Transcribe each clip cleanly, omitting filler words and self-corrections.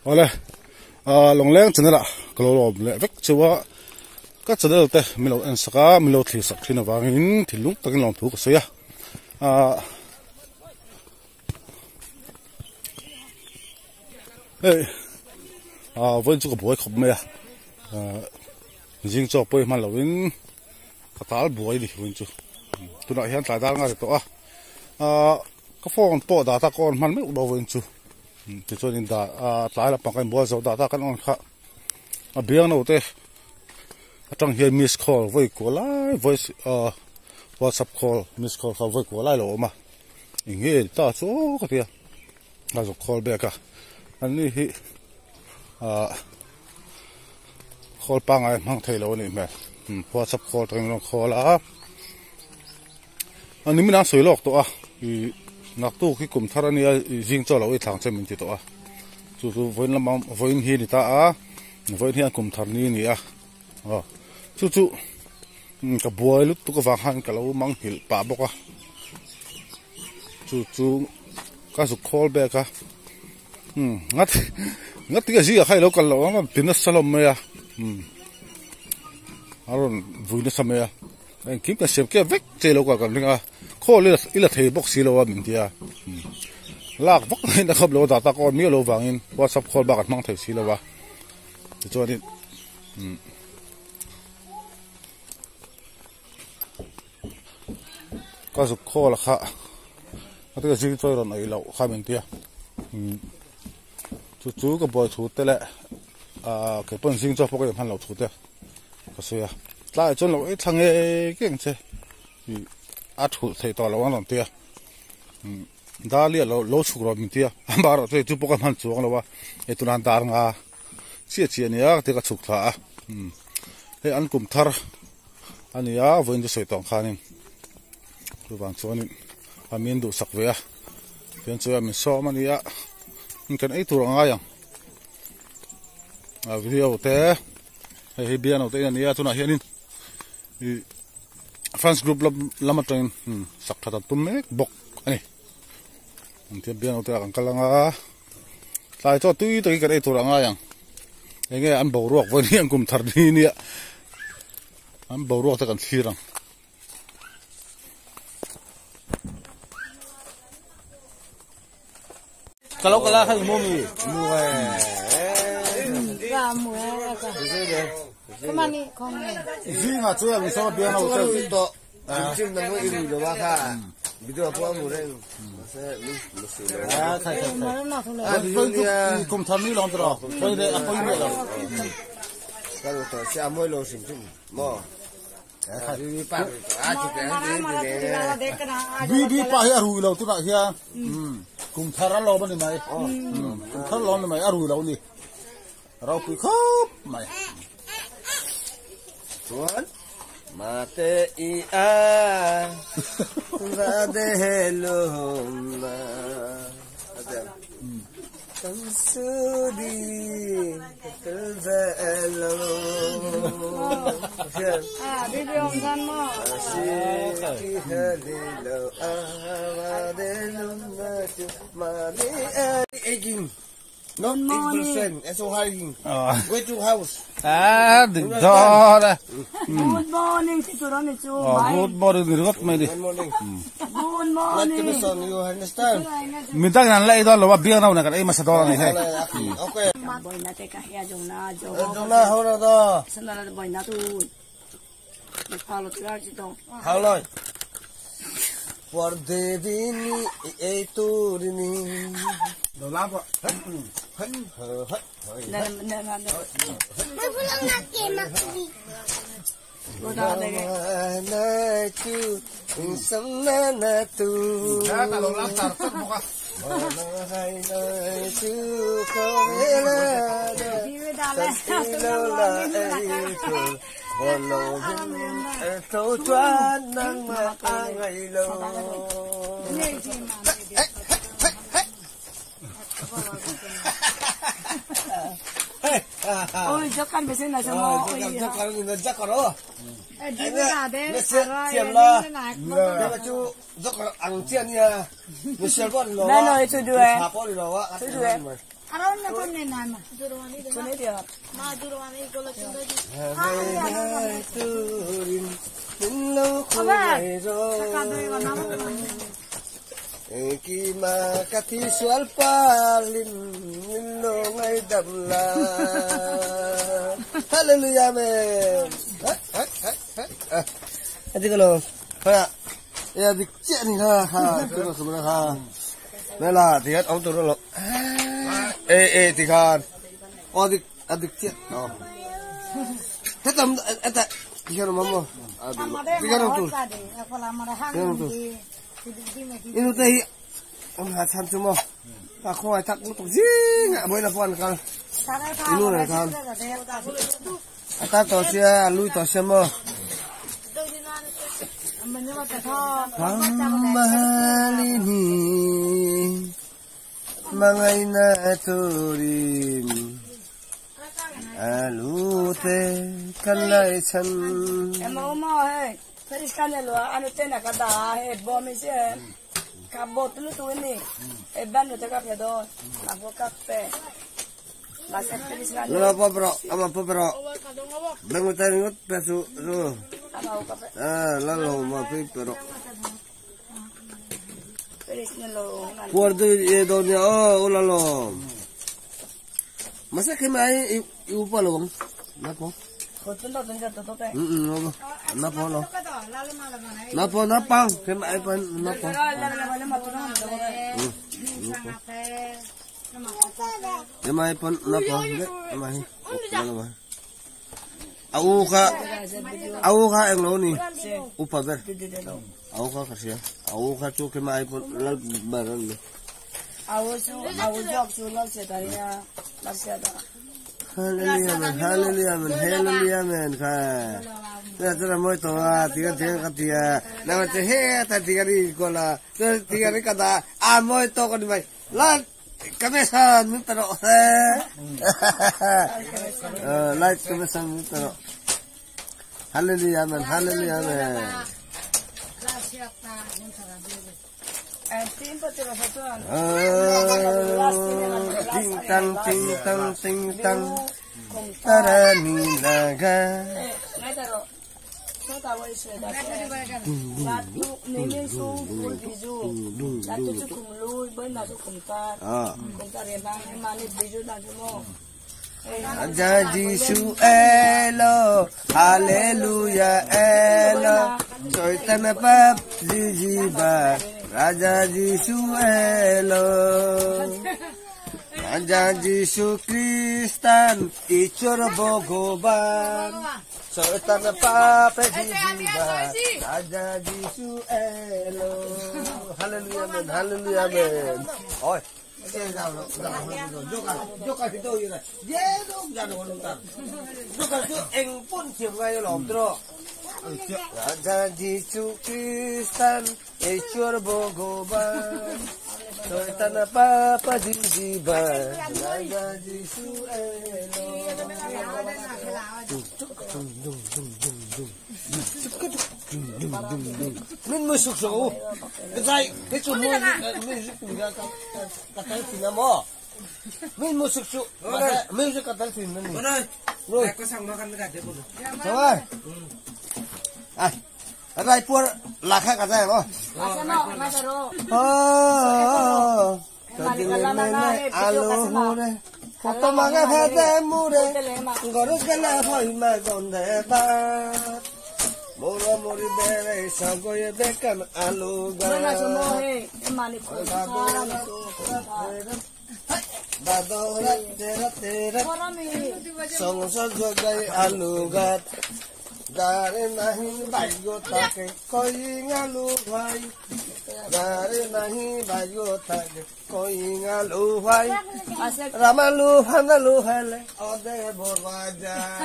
Awle Lawngleng channel ah ka lo lawm leh vek chu a, ka channel te min lo en sak a, min lo thlir sak thin avangin thinlung takin lawmthu ka sawi a, ah hei ah vawiin chu ka buai khawp mai a, ah zing chaw pawh i hman lohin ka tal buai a ni vawiin chu, tunah hian tlai dar nghal tawh a, ah ka phone pawh data ka on hman meuh lo vawiin chu. Tichuanin dah a tlai lampang kan inbual zo dah ta kan on kha a biang no te atang hian miss call vawi kuah lai voice ah whatsapp call miss call kha vawi kuah lai lo awm a eng nge ni ta chu aw ka tia a zuk call back a an ni hi ah call pangngai hmang thei lo a nih hmel whatsapp call atangin rawn call a. A ni min a sawi lawk tawh a, ih naktuk hi kum thar a nia ih zing chaw lo ei thlang che min ti tawh a, chu chu vawiin lama vawiin hi a ni ta a, vawiin hian kum thar ni a ni a, aw chu chu ka buai lutuk avang khan ka lo manghilh pah bawk a, chu chu ka zuk khawl bek a, umm ngat ngat tinge zingah khan i lo kal loh ang a rawn ti nasa hlawm mai a, umm a rawn vui nasa mai a. Engkim kan siam kep vek che lo kal kan ring a, khawl i la thei bawk si lo a min ti a, lak vak mai na khawp lo a data ka on miah lo vangin whatsapp call bak an hmang thei si lo a, tichuanin ka zuk khawl a kha a tia zing chawi rawn ei loh kha min ti a, chu chu ka buai thu te leh ah keipawn zing chaw pawh ka inhman loh thu te. Ka sawi a, tlaiah chuan lo ei thla ngei ngei ang che ih a thulh theih tawh loh ang rawn ti a, umm Dahlia lo lo chhuk rawh min ti a, amah erawh chu chu pawh ka hman chuang lo a, hei tunah dar nga chiah chiah a nia ka ti a ka chhuk thla a, umm hei an kum thar a ni a vawiin chu sawi tawh ang khanin chuvang chuanin a min duhsak ve a, tichuan chu min sawm a nia kan ei tur a ngai ang a video te. Hei hi biano te in a ni a tunah hianin ih fans group lam lam atangin umm sak that an tum mek bawk a ni engtia biano te ah kan kal anga tlai chaw tui takin kan ei tur a ngai ang enge an boruak vawiin hi an kum thar ni nia an boruak te kan thlir ang. Kalau kala kha mu mi. Mu e. Ra mu e ka. Kamani kong e. Zinga chu ang so biang lo che. To. Chim na mu iru lo wa kha. Video po mu reng. Se mi mu si lo. Ah khai khai khai. Kum tham ni long tro. Koi le a koi me lo. Kan to se amoi lo sim sim. Mo. BB pa hi a rui lo tunah hian kum thar a lawm a ni mai kum thar a lawm a ni mai a rui lo a ni ropui khawp mai. Chuan mate i a va de lum a Kan sudi ka tel ve lo Ah, bibi om san mo. Ki hali lo a va de lum na chu ma ni a Aging not 8% so hiking go to house Ah, dik dawn e. Good morning ti tur ani chu. Good morning ni ringawt mai ni. Good morning. Good morning. Not to you understand? Mi dang an la ei dawn lo a, biak no nen kan ei hmasa dawn a ni hei. Okay. Boina te ka hia jong na jo. Jong na ho na do. Sana la boina tu. Me phalo tu ar chi to. How long? Pardevini e turini. Lo la po. Na na na na. Ôi, chắc ăn phải xem là sao mà. Mẹ nói chú đuôi. Chú đuôi. Kima kati sual palin nilongay damla. Hallelujah amen. Adi kalau ha ya dik chen ha ha tu tu ha. Nela tihat ông tu lo. Ê ê thì khan. Adik adik chen. Thế tầm eta tihan mama. Tihan tu. Tihan tu. Inu teh ông hà chan chú mò, à không ai thắc nó tục gì ngạ mới là con con, inu này con, ta tỏ xe lui tỏ xe mò, Pamahalini mga naturin alute kalay chan. Periskane lo anu tena kada he bomi se ka botlu tu ni e banu te ka do na boca pe la se periskane lo popro ama popro bengu tani ngut pe su su ah la lo ma pe pero periskane lo puerto e do ni o la lo masa ke mai upa lo na po Napa lo? Napa napa? Kema apa napa? Kema apa napa? Kema hi. Au ka, au ka yang lo ni. Upa ber. Au ka kasih. Au ka tu kema apa lal baran ni. Au su, au jok su lal setaria, lal seta. Hallelujah man, hallelujah man, hallelujah man. Kha. Tera moi to a tiga tiga katia. Na te he ta tiga ri kola. Tiga ri kata a moi to ko ni mai. La kamesan mi pero he. Like kamesan mi pero. Hallelujah man, hallelujah man. Ting tang ting tang ting tang tarani naga. Raja Jisu elo, hallelujah elo, Soitan pap jijiba, Raja Jisu elo, Raja Jisu Kristan, Ichor Bhagavan, Soitan pap jijiba, Raja Jisu elo, hallelujah man, hallelujah man. Oi. Raja Jisu Kristan, Ishwar Bhagavan, Soitan Papa Jijiba, Raja Jisu elo. Mình mới sụp sổ, cái dây, cái chuột mua, mình sụp mình ra cái cái thịt nó mò, mình mới sụp sổ, mình sụp cái cái thịt nó này. Rồi, có xong nó ăn cái gì không? Rồi, à, cái pua là khác cái gì không? Ờ, কত মাগা ভেদে মুরে গরজ গেলে ভয় মা গন্ধে মোরা মরি বেড়ে সগয়ে বেকান আলু সংসার জগাই আলু গাছ যারে নাহি ভাগ্য থাকে কই আলু ভাই যারে নাহি ভাগ্য থাকে কই আলু ভাই রামালু ফানালু হেলে অদে বরবা যায়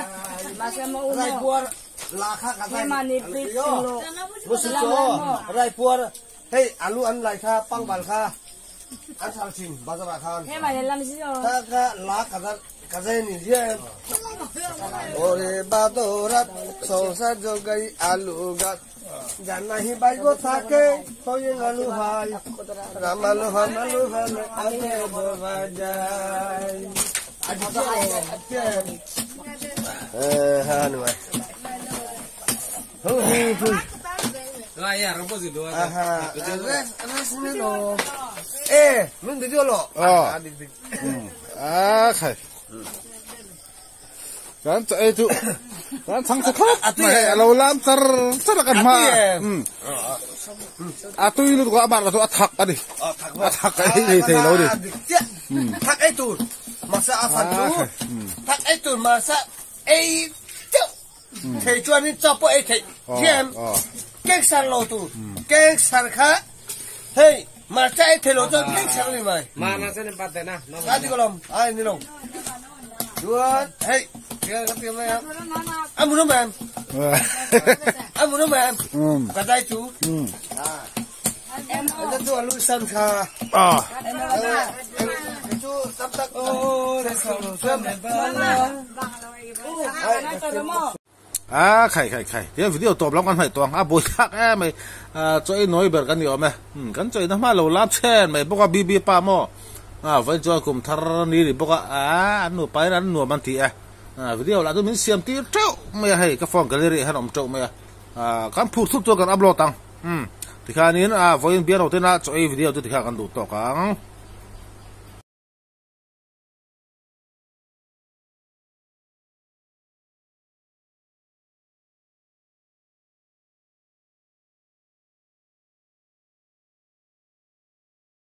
লাখা কাজাই Raipur hey alu an lai kha pang bal kha an sal thin bazar khan ta ka la kaza kazai ni je ore badorat সংসার জগাই আলু গাছ জানাহি বাইগ থাকে তই ভাই রামালো হামালো ভালো আগে বাবা যায় হ্যাঁ Eh, mình đi lo. À. À, khai. Kan ấy tu. Kan thang chu khop. Mai lo lam char char kan ma. A tui lu ko amar la tu a thak ani. A thak ai thei thei lo đi. Thak ai tu. Masa a phan tu. Thak ai tu masa ai tu. Thei chuan in chapo ai thei. Thiam. Kek san lo tu. Kek san kha. Hey, masa ai thei lo tu kek san ni mai. Ma na sen pa te na. Adi kolom. Ai ni lo. Chuan, hey. Ăn muốn mềm. Ăn muốn mềm. Cả tay chú. Em chú lu san kha. À. Chú tắm tắc ô sơn À khai khai khai. Thế video top lắm con phải toang à bồi thắc em mày à cho nói ber kan ni om e. Kan chơi nó mà lâu lắm chen mày boka bibi pa mo. À vẫn cho cùng thar ni ri boka à ăn nu pai ăn nu man ti e. À video là tôi mình xem tí trâu mày hay cái phòng gallery hay om trâu mày à kan phur thup cho kan upload tang. Thì khanin à voin bian hoten a cho ei video chu tikha kan du to kang.